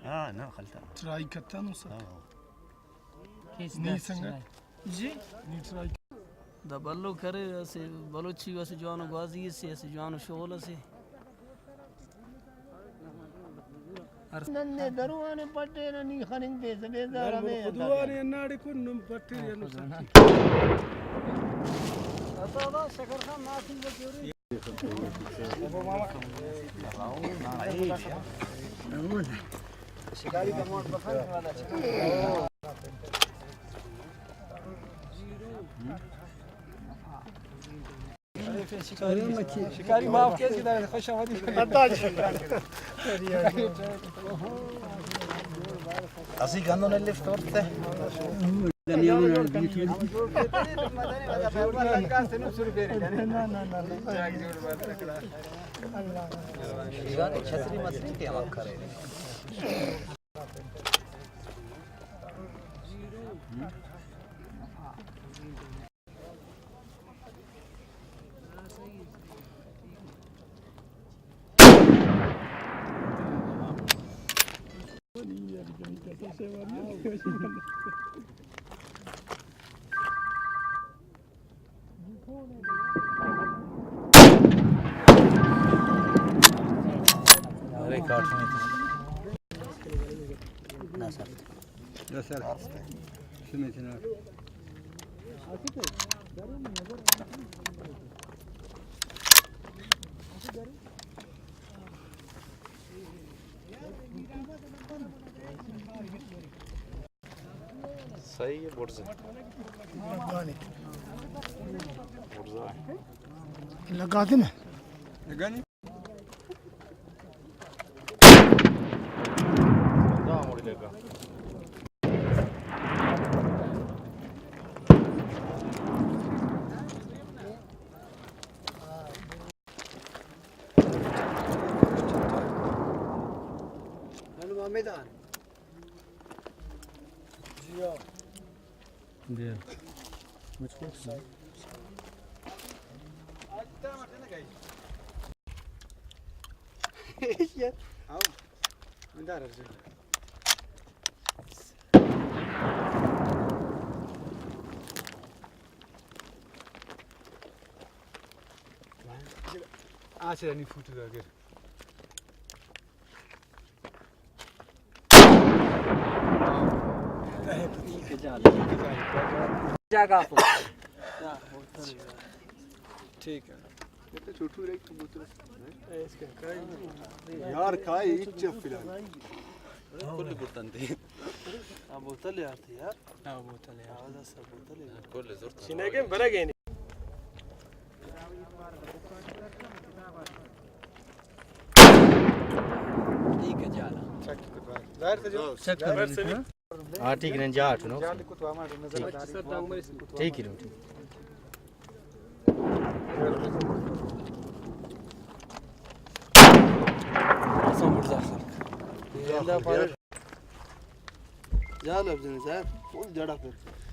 ہاں، نہ خلتا۔ ٹرائی کتا نو سر۔ ہاں۔ کیس نی دست سنگت۔ جی؟ نی ٹرائی۔ دا بلو کرے، اسے بلوچی واسے جوان و گوازی سے، اسے جوان و شغل سے۔ نن نے دروانے پٹے نہ نی خننگ بیزہ بیزہ درو رمے خدوانے اناڑے کن نم پٹے یا نم سٹی۔ اتا دا شکر خان ناسی بچوری۔ شکاری معاف کیس کی دارے، خوش آمدی۔ اسی گندوں نے لفٹ توڑتے۔ ایران چھتری متری کے ہم کرے۔ ارے کاٹ نہیں تھا۔ نہ سر۔ نہ سر۔ سمجھ نہ۔ صحیح ہے، بڑزا۔ بڑزا ہے۔ لگا دے نا۔ لگا نہیں۔ میدان۔ جی ہاں۔ بیا۔ مجھ کو سن۔ آؤ۔ من دار ارجو۔ آ چرا نی فوٹو دا گر۔ جاگہ پر۔ ٹھیک ہے۔ یہ تو چھوٹو رہی تو بوتل۔ یار کھائی اچ فی الحال۔ کل بوتل تھی۔ ہاں، بوتل یار تھی یار۔ ہاں، بوتل یار۔ ہاں، دس بوتل ہے۔ کل زرت۔ سینے کے برا گئے نہیں۔ ٹھیک ہے، جانا۔ چیک کر۔ ظاہر سے جو چیک کر۔ ہاں، ٹھیک ہے، جا اٹھو نا۔ ٹھیک ہے، ٹھیک۔ جا لفظ نہیں صاحب، کون جڑا پھر۔